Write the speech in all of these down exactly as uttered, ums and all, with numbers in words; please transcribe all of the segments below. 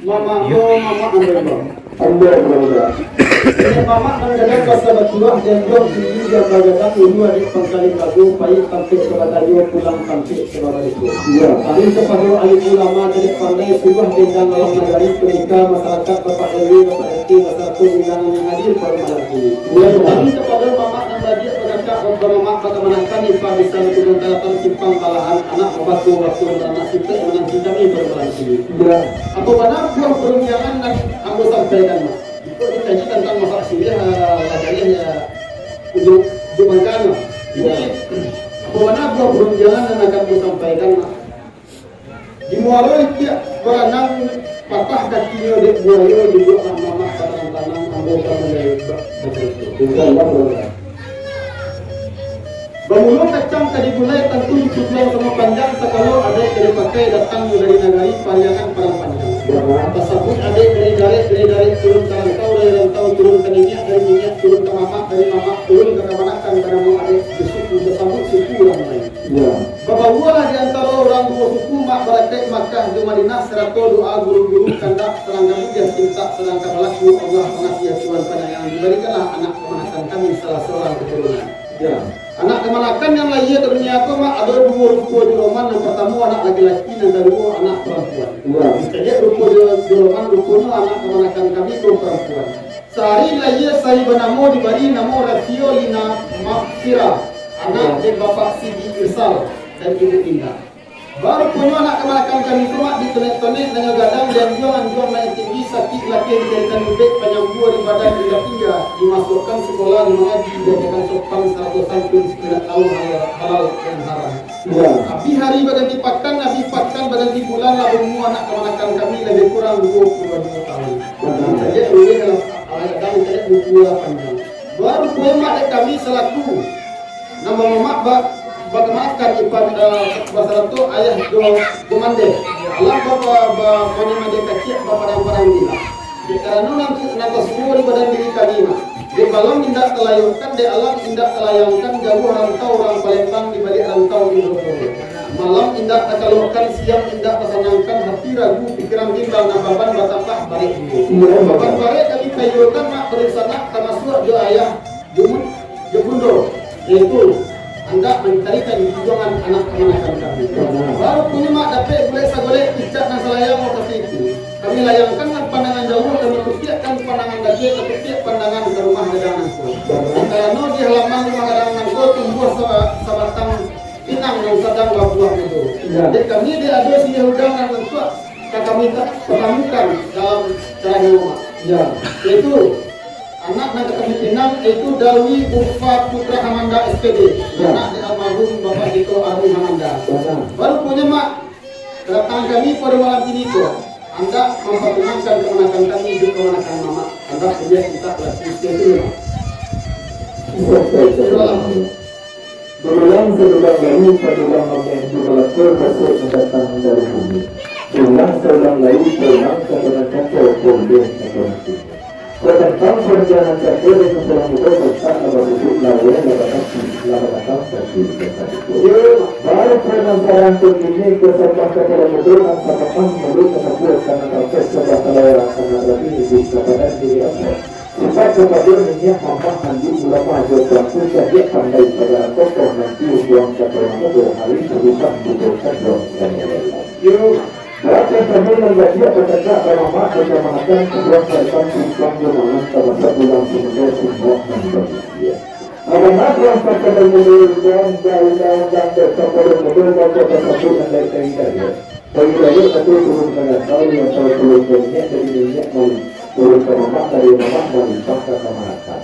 Mamak ko, mamak ambo, ambo. Ambo, ambo, ambo. Dek mamak nan gadang basa batuah, dendong tinggi jan bagadang, ulu adiak pangkaling bago, payi tampek babatanyo, pulang tampek babaduko. Iyo. Taruih kapado alim ulama, cadiak pandai, suruah dendang dalam nagari, pandeka masarakat, bapak R W, bapak R T, basarato undangan nan hadir pado malam kini. Iyo. Taruih kapado mamak nan badiak bagagak, bamamak bakamanakan, ipa bisa baturun daratan, simpang balahan, anak babako-bako, anak sipek mananti kami pado malam kini. Iyo. Apo bana buah parundiangan nan ambo sampaikan, Mak? Jikok dikaji tantang masalah siriah, ah, lah jaleh, ah, ujuik, ujuik pangkanyo. Jadi, apo bana buah parundiangan nan akan ambo sampaikan, Mak? Di muaro itiak baranang, patah kakinyo dek buayo, duduaklah mamak batanang-tanang, ambo ka manjawab ba-, batanyo. Insyaallah, Mak. Bamulo kacang ka digulai, tantu ditujuang samo panjang, sakalo adaik ka dipakai, datangnyo dari nagari Pariangan Padang Panjang. Iyo. Tasabuik adaik dari darek, dari darek turun ka rantau, dari rantau turun ka niniak, dari niniak turun ka mamak, dari mamak turun ka kamanakan, ka namo adaik di suku, tasabuik suku urang lain. Iyo. Babawolah di antaro urang duo suku, Mak, barakaik Makkah jo Madinah, sarato doa guru-guru kandak, sadang kamudian pintak, sadang ka balaku, Allah pangasiah Tuhan panyayang, dibarikanlah anak kamanakan kami salah saurang katurunan. Iyo. Anak kamanakan nan lahia ka dunia ko, Mak, ado duo rupo joloman. Nan partamo anak laki-laki, nan kaduo anak parampuan. Iyo. Dicaliak rupo jo-, joloman, ruponyo anak kamanakan kami ko parampuan. Sahari lahia, sahari banamo, dibari namo Rafiolina Maghfirah, anak dek Bapak Sidi Irsal dan Ibu Indah. Baruponyo anak kamanakan kami ko, Mak, ditonek-tonek, nan nyo gadang dianjuang-anjuang, naiak tinggi, sakik lakeh dicarikan ubek, panyambua di badan indak tingga, dimasuakkan sikola, dimangaji, diajakan sopan sarato santun, sakinah, tahu halal, halal dan haram. Iyo. Abih hari baganti pakan, abih pakan baganti bulan, lah baumua anak kamanakan kami labiah kurang duo puluah duo tahun. Iyo. Caliak luruih lah, alah gadang, caliak buku lah panjang. Baruponyo, Mak, dek kami salaku Nan bamamak ba-, bakamakan ipan, eh, basarato ayah jo, jo mandeh. Alah ba-, ba-, ba-, mandeh-mandeh kaciak bapadang-padang bilang. Dek karano nan, nan tasuo di badan diri kami, Mak. Dek malam indak talayokkan, dek alam indak talayangkan, jauah rantau urang Palembang di baliak rantau Indonesia. Malam indak takalokkan, siang indak tasanangkan, hati ragu, pikiran bimbang, nan baban batambah barek juo. Iyo, Mak. Baban barek kami kayokan, Mak, barencana tamasuak jo ayah Jumun, jo bundo, yaitu handak mancarikan jujuangan anak kamanakan kami. Baruponyo, Mak, dapek bulek sagolek picak nan salayang lokasi itu. Kami layangkan nan pandangan jauah, kami kutiakkan pandangan dakek, kami kutiak pandangan ka rumah gadang nangko. Karano di halaman rumah gadang nangko tumbuah saba-, sabatang pinang nan sadang babuah mudo. Iyo. Dek kami, dek ado siriah udang nan lantuak, ka kami ta-, tatamukan dalam carahnyo, Mak. Iyo. Yaitu, Anak nan ka kami pinang, yaitu Dawi Urfa Putra Hamanda, S P D, Iyo. Anak dari almarhum Bapak Dito Arun Hamanda. Bana. Baruponyo, Mak, kadatangan kami pado malam kini ko, handak mampatunangkan kamanakan kami jo kamanakan Mamak, handak kuliah kitab lah, sekian dulu, Mak. Iyo, baik, baik. Sudahlah. Barulang saulang lai, padulang ameh di balakang, basuak mandatang dari bumi. Ulang saulang lai, pulang ka tanah kacau, pulang ka tanah timur. Batantang parancangan kacau, dari kapala mudo, basak lah baduduak, laweh lah batapik, lah badatang satu ka satu. Baru pamasaran kini ka sambah kapala mudo, nan sapatah mudo ka sabuah, kana tapek sabah talawa, kana rabi iduik ka padan diri ambo. Sifat kapado niniak mamak, andiak ulama jo tuanku, cadiak pandai sagalo tokoh, nanti umbuang ka tulang mudo, hari turusan budo kaduang kami. Yo, barapo kami nan badiak bacakak bamamak, bacamanakan kaduang, sarikan simpang jo malam, tamasuak bulan sumando, sumbuak nan bamusia. Abang Abang sakadar mudo, dan daun-daun dan desa pada mudo, bako tasabut nan dari kayu dayah. Bagi rakyat satu turun ka rantau, rantau turun ka niniak, dari niniak mali-, turun ka mamak, dari mamak malimpah ka kamanakan.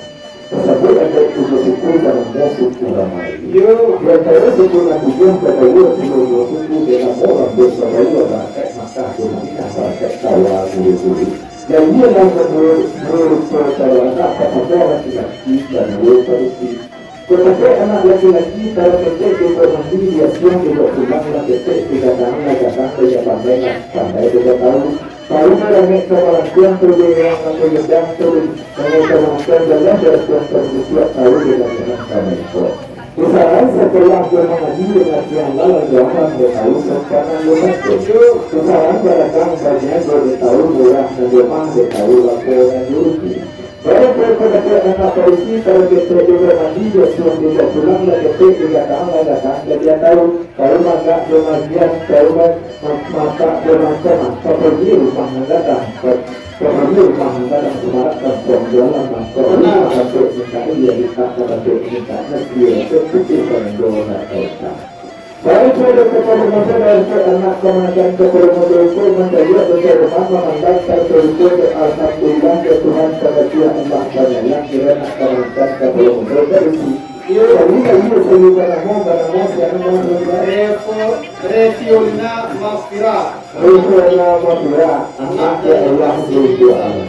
Tasabuik adaik tujuah suku, banamo suku Ramai. Yo. Di antaro suku nan tujuah, badaua pulo duo suku, dek namo Rambuik Badaua, barakaik Makkah jo Madinah, barakaik Tawa, guru-guru. Nan iyo lah baduo, duo rupo, salah anak, partamo laki-laki, kaduo padusi. Kok dapek anak laki-laki, taraketek di Purwandi, di Asiang, di Pulang, lah ketek, di Gadang, lah gadang, lah pandai, lah pandai, lah tahu. Tahu lah langik ka malantiang, tahu lah urang ka gadang, tahu lah langik ka malantiang, jalan dari Tuhan ka manusia, tahu lah langik ka manusia. Pusaran sakolah jo mangaji, jo ngaji nan dalam, jo amal jo tahu, sopan nan jo santun. Pusaran badagang baniago jo tahu murah nan jo maha, jo tahu lapo nan jo rugi. Baru ko dapek anak padusi, kalau ketek jo mandi, jo suah jo pulang, lah ketek jo datang, lah datang jadi tahu. Tahu magak jo magian, tahu ma-, ma-, matak jo mangkok, ka pagi rumah nan gadang, ka, ka pagi rumah nan gadang, samarak kampuang jualan mangkok. Rumah dapek mintak, iyo mintak, ka dapek mintak, nasi dapek putih, panendo nak tahu tak. Baik, saudara, kepada masa dari anak kamanakan kepada model itu, mencari mencari rumah, memandang, terus itu, alhamdulillah, ya Tuhan, pada dia Allah penyayang, kira nak kamanakan kepada model berisi. Iyo, iyo, iyo, iyo, banamo, banamo, siapa nama? Revo-, Reviolina Mafira. Reviolina Mafira, anak dari Allah Subhanahu wa Taala.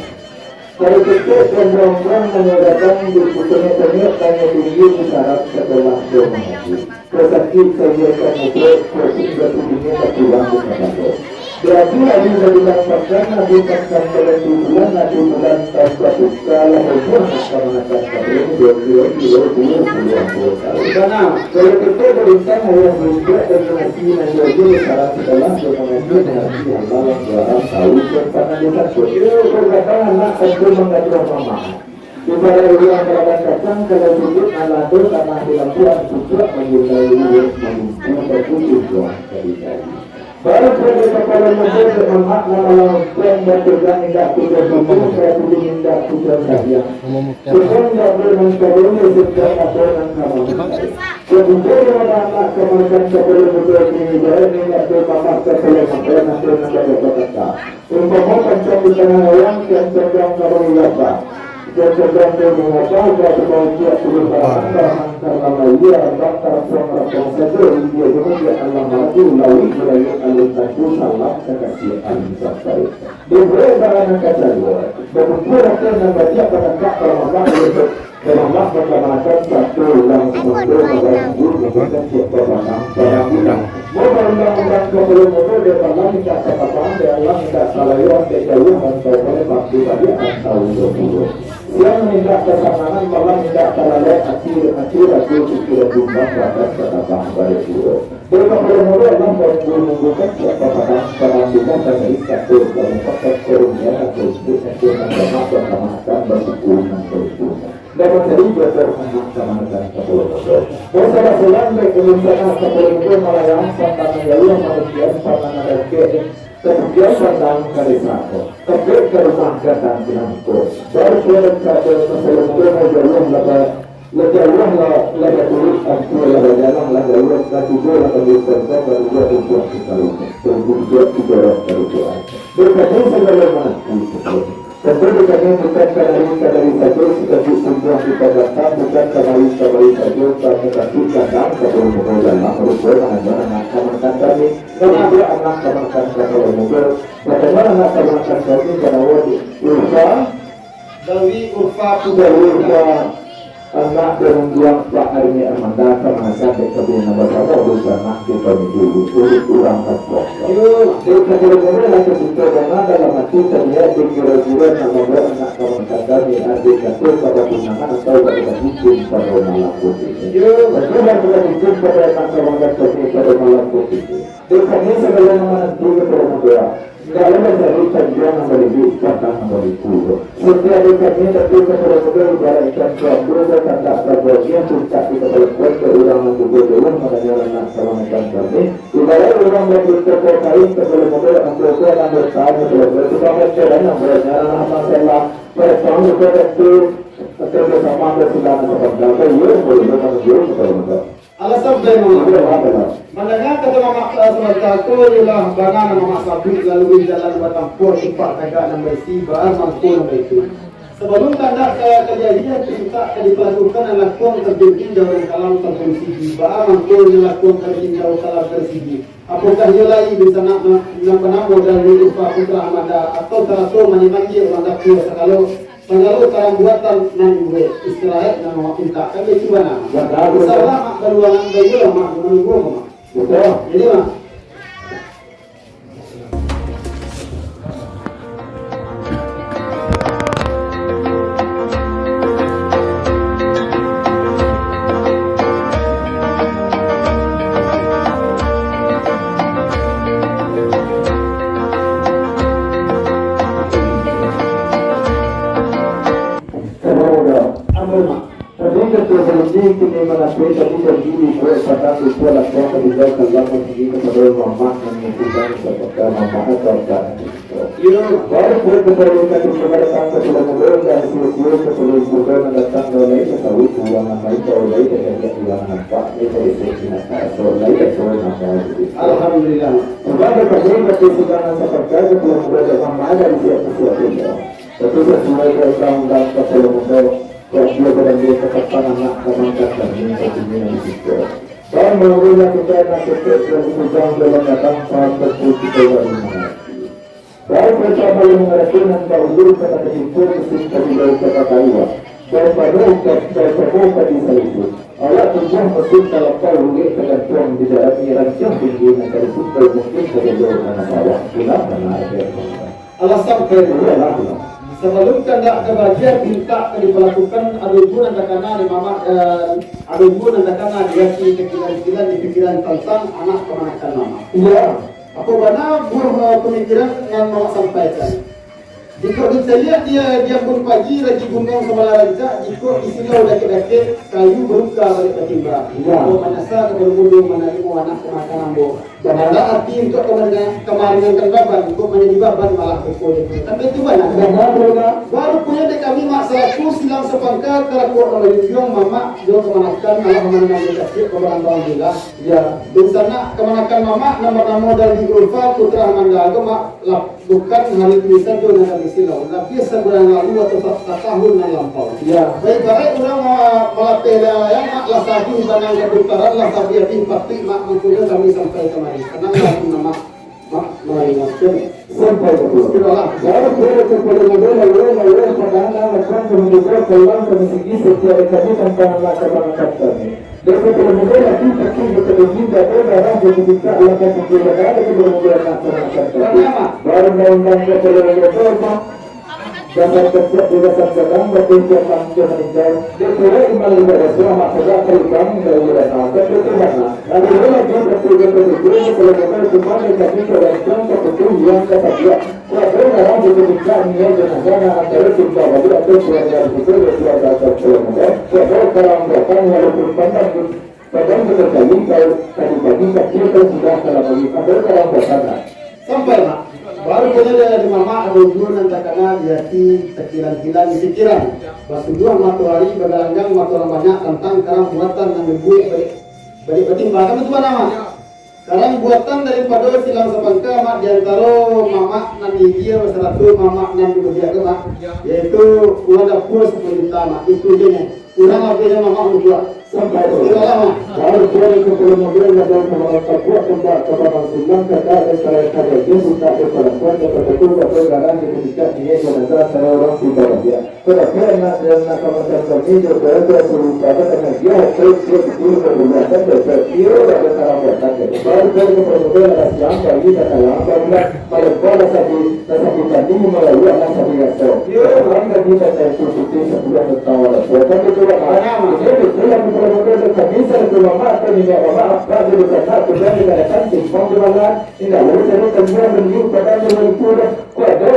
Dari kecil dan berambang mengadakan di kutengah-tengah tanya tinggi di sarang sekolah Doma Haji. Pesakit saya kan mutlak, kok tinggal di dunia tak pulang ke kampung. Jadi hari dari lapangan, Nabi Paksan dalam bulan, Nabi bulan tahun berbuka, lah buah nak kamanakan kampung, dua kilo, kilo, dua puluh, dua puluh tahun. Bana, kalau kita berintang, ayah berintah, dan nasi, nasi, nasi, salah sekolah, dia mengaji, mengaji, Allah, Allah, tahu, dan tangan dia takut. Dia berkata, anak, tentu menggaduh mama. Ibarat urang barakan kacang, kalau sujud nan lado, tanah di lampuan, pucuak manjulai, urut manumpu, bakutu buah dari kayu. Baru pada kapalo mudo, dek mamak nan malang umpeng, batugang indak puja sumur, batuling indak puja sayang. Tukang indak boleh mangkabumi, sejak ado nan ka mangkai. Kemudian, anak-anak kamanakan kapalo mudo, kini baik indak boleh mamak kapalo mamak, nanti nan banyak bakata. Umpamo pancang di tangah layang, kian condong ka bawah laba. Kian condong ka bawah laba, ka bawah kiak puluah barang, barang karano layia, rambak tarapang-rapang sajo, india jemu dia alam ragu, lawi barayo alun tantu, salam ka kasiak alun sampai. Diberi barang nan kacalua, bakumpul rakan nan banyak, badakak, balamak-lamak, Selamat makamanakan satu urang sumando, magang guru, magang kacik, bapanang, panampilan. Magang undang-undang kapalo mudo, dek malam indak tatabang, dek alam indak talayo, dek jauah rantau palembang, di baliak rantau jo pulo. Siang indak tasanangan, malam indak talalek, ati, ati ragu, pikiran bimbang, rakan tatabang, baliak pulo. Dek kapalo mudo lah, baru nunggu-nunggu kacik, bapanang, panampilan, bairingkan, dek, bamufakat, karunia, atau sebut, atau nan jamak, bakamanakan, basuku, nan basuku. Dapat jadi belajar anak kamanakan kapalo mudo. Masalah solan dek ulun sanak kapalo mudo, malayang pandangan jauah, manukian pandangan dakek, tapukian pandang ka desa ko, tapek ka rumah gadang pinangko. Baru kiro kado kapalo mudo, lah jauah lah ba-, lah jauah lah, lah baturuik ampia, lah bajalang lah jauah, lah tibo lah baturuik contoh, lah tibo tujuah di kalungan, tujuah tigo rok karujuan. Dek kami sagalo mananti. Tentu di kami bukan kamari-kamari sajo, sikajuik tumbuah di pabatang, bukan kamari-kamari sajo, kami kasih datang ka rumah dalam ruko mananyo anak kamanakan kami, kami anak kamanakan kapalo mudo, batamu anak kamanakan kami, banawa di Ulfa, Dawi Ulfa Putra Ulfa. Anak dan undiang Pak Armi Armanda, kamanakan dek kami nan basamo, dunsanak dek kami dulu, urang kampuang. Yo, dek kami dulu lah, kacito bana dalam ati, taniaik dek kiro-kiro nak mambuek anak kamanakan kami, andai kato ka batunangan atau ka dibagi cincin pado malam putih. Yo. Batua lah ka dibagi cincin pado anak kamanakan kami pado malam putih. Dek kami sagalo nan mananti kapalo mudo. Indak lai mancari panjuang nan balilik, panah nan baliku. Satiok dek kami tapi kapalo mudo ibarat ikan tuambu, batandak ka buah, puncak di kapalo kuat, dek urang nan duduak jauah mananyo anak kamanakan kami. Ibarat urang bapikir kain kapalo mudo, ambo ko nan batanyo kapalo mudo, tukang bacoran nan baranyo anak masalah, pada panggung badantu, atau basamo basilangan kapandang, iyo, iyo, manunjuak kapalo mudo. Alah sabda Mamak. Mandanga kato Mamak, eh, sabanta ko, iyolah bana nan Mamak sabuik, lalu di jalan batampuah, tupak tagak nan baisi, baa mangko nan baitu. Sabalun kandak ka kajadian, pintak ka dipalakukan, nan lakuang tapimpin, jauah kalam tampun sigi, baa mangko nan lakuang tapimpin, jauah kalam tansigi. Apokah iyo lai dunsanak nan, nan banamo Dawi Ulfa Putra Armanda, atau sarato manje-manje urang dapua sakalo, Sagalo karambuatan nan dibuek, istirahat nan awak pintak, kan baitu bana. Bana, bana. Insyaallah, Mak, baluangan, baiyolah, Mak, manunggu, Mak. Betul. Jadi, Mak. Manampek tadi janji dibuek padang lupo lapang, tatinggakan lamo tinggi kapado mamak nan mungkin sapaka mamak atau tak. Iyo. Baru pun kembali ka tinggal datang ka Pulau Mudo, dan sio-sio ka Pulau Mudo nan datang, dau lai tasawik urang nan lain, dau lai tajadiak urang nampak, lai tadeso sinak taasok, lai taso namo. Alhamdulillah. Sudah bertemu ka tinggal nan sapaka ka Pulau Mudo, dek mamak dari siap-siap pulo. Tapi sasuai jo undang-undang ka Pulau Mudo, Kok dia barani ka patang anak ka mangkatan, minta dunia di siko. Dan mangurus lakukan nak ketek dari kujang dalam datang, pasal tu kita baru mangarati. Baru kita baru mangarati, nan ka ulun ka kata pintu, musim ka bilau ka kata iwak. Dan pada ukat, dan pada ukat di salibu. Awak tujuah musim talampau, ulek tagantuang di dalam ni, rancang tinggi nan dari sumber, mungkin ka jalur nan bawah. Pulang mana ada. Alasan kaitu ialah, sabalun kandak ka bagian pintak ka dipalakukan, ado juo nan takana di mamak, eh, ado juo nan takana di ati, pikiran-pikiran di pikiran tantang anak kamanakan mamak. Iya. Apo bana buah, eh, pamikiran nan mamak sampaikan? Jikok dicaliak di, di ambun pagi, raji gunuang sabala rancak, jikok disilau dakek-dakek, kayu baluka baliak batimba. Iya. Ambo manyasa ka baru mudo manarimo anak kamanakan ambo. Bana ati untuak kamaringan-, kamaringankan baban, kok manjadi baban malah beko jadi. Tapi itu bana. Bana, bana. Baru punyo dek kami, Mak, salaku silang sapangka, karakuak nan bajunjuang, mamak jo kamanakan, alah mananam di kasiak, babarang-barang bilah. Ya. Dunsanak kamanakan mamak, nan banamo Daldi Ulfa, putra Amanda, tu, Mak, lah, bukan hari kini sajo nan kami silau. Labiah sabulan lalu atau sa-, satahun nan lampau. Ya. Baibaraik urang ma-, malapeh layang, Mak, lah sadih banang kaputaran, lah sadih abih patuik, Mak, mangkonyo kami sampai kamari. Sanang lah, Mak, Mak, mangaringakan. Sampai ka pulo. Sudah lah. Baru pulo ka pulo mudo, lalu, lalu, padahal, lakukan, kami juga, pulang, kami sigi, setiap kami, tantang anak kamanakan kami. Dek ka pulo mudo, lagi, tapi, betul-betul, tidak ada, darah, jadi, tidak, lakukan, kami, tidak ada, kami, tidak ada, kami, tidak ada. Baru, undang-undang, ka pulo mudo, Mak. Dasar kasiak di dasar gadang, batin tiap langkah maninggai. Dek pulo iman limbah rasuah, mak sajak kalibang dari rana, dan betuhana. Lalu lagi bertiga ketujuh, kalau gagal cuma dari kami ke rancang, ketujuh yang katabiak. Kuat darah di puncak, niat jenazah, nak antara timbal balik atau keluarga di situ, dari keluarga atau keluarga. Kuat darah karang belakang, walaupun pandang, pandang betul kali, kalau tadi pagi kaki atau sudah dalam bagi, atau karang belakang. Sampai, Mak. Baru punyo dari mamak, ado juo nan takana di ati, takilan-kilan di pikiran. Basuduah matoari, bagalanggang mato urang banyak, tantang karang buatan nan dibuek baliak, baliak batimba. Kan itu bana, Mak? Karang buatan daripado silang sapangka, Mak, di antaro mamak nan di India basarato mamak nan di Budiak tu, Mak. Yaitu uang dapua sapuluah juta, Mak. Itu je, Mak. Kurang labiahnyo mamak baduo. Sampai tu. Iyolah, Mak. Baru pulang ka pulo mudo, lalu ka Malangkabuak, tembak ka Padang Silang, kakak dari Salai Kajadian, buka dari Palabuhan, dapat betul, dapat garang, di ketika dia jenazah, saya orang tiba dia. Tetapi anak dan anak macam kami, dia berada suruh pada tengah dia, saya, saya sepuluh ke rumah, dan dapat dia, ada karambatan, baru pulang ka pulo mudo, ada siang, pagi, kata lambat, Malepah lah sabi, lah sabi tadi, malawak lah sabi raso. Yo, urang tadi tak tahu itu putih sabulan tentang orang tua. Tapi tu lah, ah, jadi tu lah kita muda tu tak bisa tu mamak, tu niniak mamak, apa tu dia tak tahu, tu dia dikatakan simpang di mana, indak boleh jadi tanya beli pada tu itu dah. Kau ada,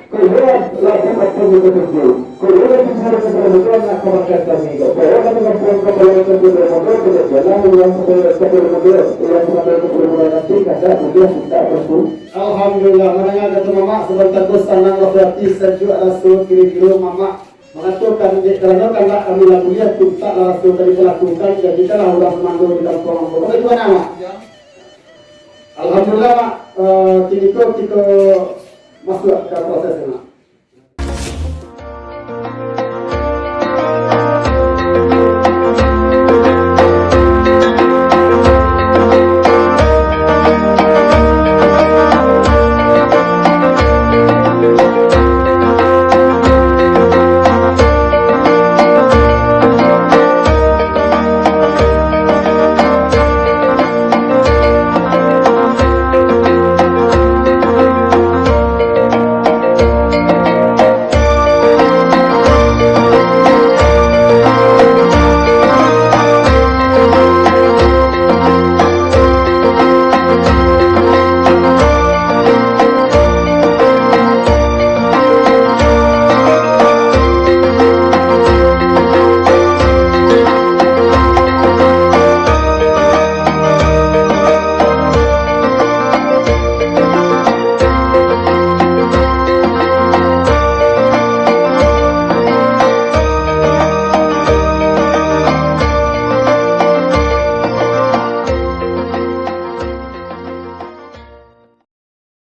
kau ada lah tu apa yang kau tunjuk. Kau ada tu cara kita muda nak kemakan kami kau. Kau ada tu kampung kau kalau kau tu bermotor, kau jalan orang sampai sampai muda, orang sampai muda nanti kada boleh minta bantu. Alhamdulillah, mandanga kato mamak, sabanta ko sanang raso ati, sajuak raso, kiro-kiro mamak mangatokan, dek karano kandak kami lah buliah, tuntak lah raso ka dipalakukan, jadikanlah urang sumando di kampuang ambo. Kan itu bana, Mak? Alhamdulillah, Mak. Eh, kini ko kito masuak ka proses, Mak.